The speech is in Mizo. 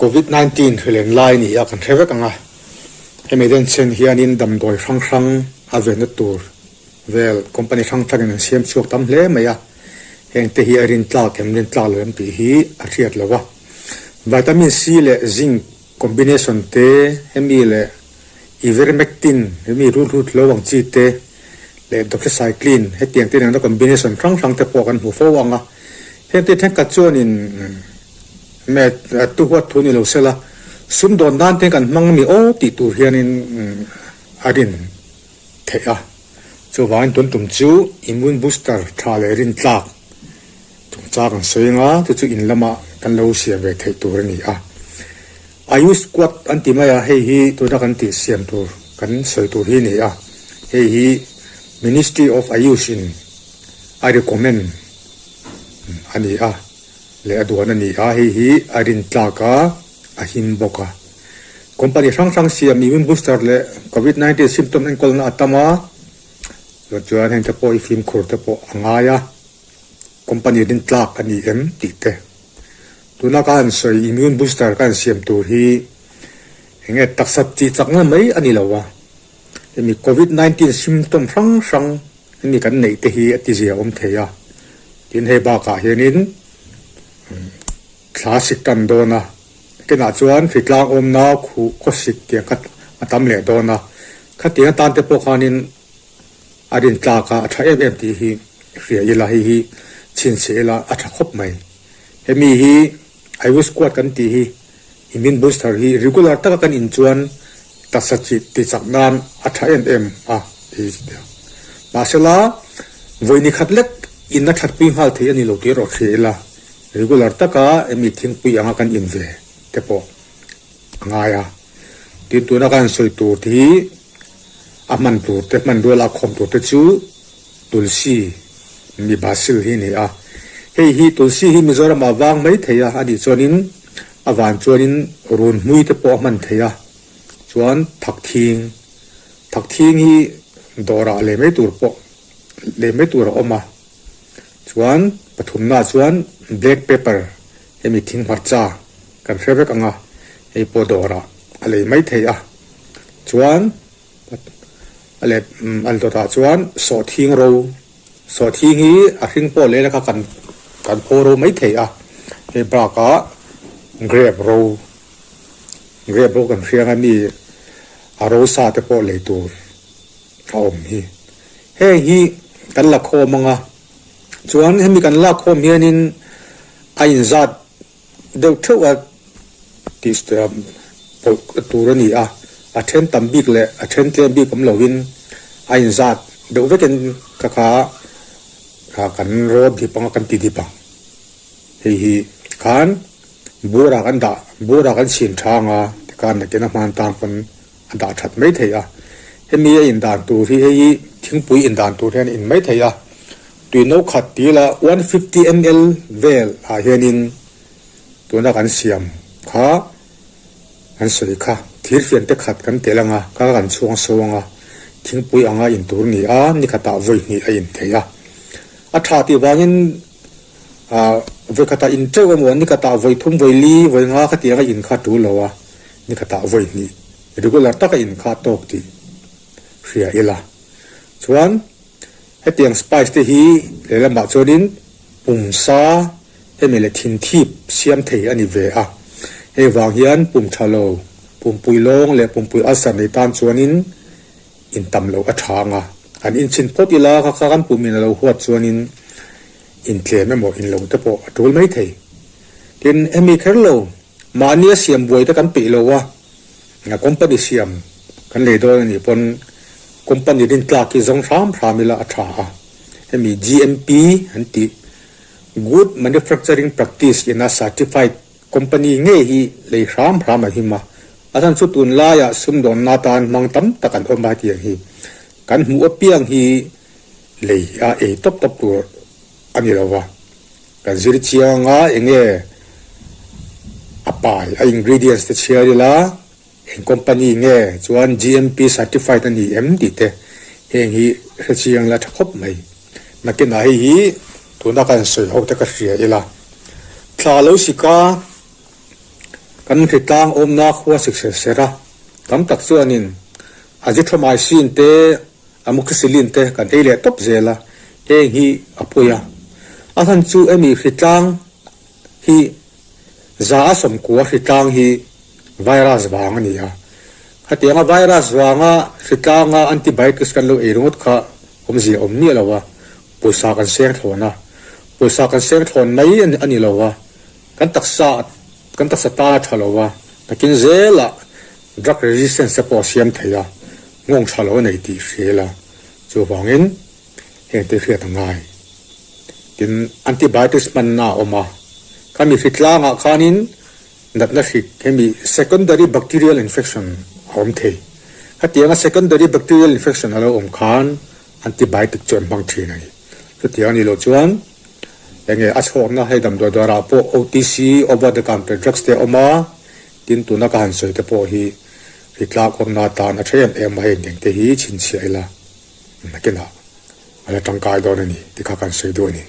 Covid 19 hrilen lai ni a kan hre vek ang a, hemi denchhen hianin damdawi hrang hrang a venna tur vel company hrang hrangin an siam chhuak tam hle mai a, heng te hi a rintlak em rintlak lo em tih hi a hriat lo a. Vitamin C leh Zinc combination te hemi leh Ivermectin hemi rulhut lo ang chi te leh Doxycycline hetiang te nena combination hrang hrang te pawh kan hmu fo ang a, heng te thenkhat chuanin Me tu huat thu ni lo sela, sumdawn nan te kan hmang mi aw tih tur hianin a rin theih a. Chuvangin tun tum chu immune booster tha leh rin tlak chungchang kan sawi anga chu chu in lama kan lo siam ve theih tur a ni a. Ayush Squad an ti mai a, hei hi tuna kan tih siam tur kan sawi tur hi a ni a. Hei hi Ministry of Ayush in a recommend a ni a. Leh a duan a ni a, hei hi a rin tlak a, a him bawk a. Company hrang hrang siam immune booster leh Covid 19 symptom enkawlna a tam a, chuan heng te pawh i fimkhur te pawh a ngai a, company rin tlak a ni em tih te. Tuna ka han sawi immune booster ka han siam tur hi eng nge taksa tih chakna mai a ni lo a, hemi Covid 19 symptom hrang hrang Hemi kan neih te hi a tizia awm thei a, tin hei bakah hianin thla sik tan dawn a, kinah chuan hritlang awmna khuh khawsik tiang kha a tam leh dawn a, khatiang atan te pawh khanin a rin tlak a, a tha em em tih hi hria ila hei hi chhinchhiah ila a tha khawp mai. Hemi hi Ayush Squad kan tih hi Immune booster hi regular taka kan in chuan taksa chi ti chak nan a tha em em a ti mahsela vawi ni khat lek in a thatpui nghal thei a ni lo tih erawh hria ila regular taka emi thingpui anga kan in ve te pawh a ngai a. Tin tuna kan sawi tur te hi a hman tur te hmanrua lak khawm tur te chu Tulsi mi basil hi a ni a. Hei hi Tulsi hi Mizoram ah vang mai thei a, a nih chuanin a van chuanin run hmui te pawh a hman thei a. Chuan thakthing, thakthing hi dawrah leh mai tur pawh leh mai tur a awm a. Chuan pathumna ah chuan black pepper hemi thing hmarcha kan hre vek ang a, hei pawh dawrah a lei mai thei a. Chuan A let an dawtah chuan sawhthing ro, sawhthing hi a hring pawh leh kha kan kan phaw ro mai thei a, hei bakah grape ro, grape ro kan hriang a mi a ro sa te pawh lei tur a awm hi. Heng hi kan la khawm ang a, chuan hemi kan lak khawm hianin a inzat Deuh theuh a tih pawlh tur a ni a, a then tam bik leh a then tlem bik awm lovin a inzat deuh vekin ka kha kan rawt dip ang a kan ti dip ang. Hei hi khan bur ah kan dah bur ah kan chhin tha ang a tikhan nakin a hman tang pawn a dah that mai thei a. Hemi a indan tur hi hei hi thingpui indan tur hian a in mai thei a. Tui no khat ti la 150 ml vel ah hianin tuna kan siam kha kan sawi kha thirfian te khat kan tel anga ka kan chhuang so anga thingpui anga in tur ni a ni khatah vawi hnih a in thei a. A tha tih vangin ah vawi khatah in teuh emaw ni khatah vawi thum vawi li vawi nga khatiang a in kha tul lo a ni khatah vawi hnih regular taka in kha tawk tih hria ila chuan Hetiang spice te hi lehlamah chuanin pumsa hemi leh thinthip siam thei a ni ve a. Hei vang hian pum tha lo, pumpui lawng leh pumpui ulcer nei tan chuanin in tam loh a tha ang a. An inchhin phawt ila kha kha kan pumin a lo huat chuanin intlem emaw in lo te pawh a tul mai thei. Tin, hemi kher lo, mahnia siam buai te kan peih lo a. Company siam kan lei dawn a nih pawn company rintlak hi zawng hram hram ila a tha a, hemi GMP an tih Good Manufacturing Practice ina certified company ngei hi lei hram hram a him a, a chhan chu tunlaiah sumdawnna atan hmang tam tak an awm a hetiang hi kan hmuh apiang hi lei a ei tawp tawp tur a ni lo va, kan zir chiang a enge a pai a ingredients te chhiar ila eng company nge chuan GMP certified a ni em tih te heng hi hre chiang la tha khawp mai. Nakinah hei hi tuna kan sawi ho te ka hria ila thla lo sika. Kan hritlang awmna khua sik ser ser a, tam tak chuanin azithromycin te, amoxicillin te kan ei leh tawp zel a, heng hi a pawi a. A hlan chu emi hritlang hi 190 hritlang hi virus vang a ni a. Khatianga virus vanga hritlanga antibiotics kan lo ei ringawt kha awmzia awm miah lo a, pawisa kan seng thlawn a, pawisa kan seng thlawn mai a ni lo a, kan taksa kan taksa tan a tha lo a, nakin zelah drug resistance te pawh a siam thei a, nghawng tha lo a nei tih hria ila, chuvangin heng te hriat a ngai. Tin, antibiotics hmanna a awm a, khami hritlangah khanin natna hrik hemi secondary bacterial infection a awm thei. Khatianga secondary bacterial infection a lo awm khan antibiotic chu an hmang thin a ni. Chutiang a nih loh chuan enge a chhawkna hei damdawi dawrah pawh OTC, over the counter drugs te a awm a, tin tuna ka han sawi te pawh hi hritlak awmna atan a tha em em a hei engeng te hi chhinchhiah ila nakinah a la tangkai dawn a ni tih kha kan sawi duh a ni.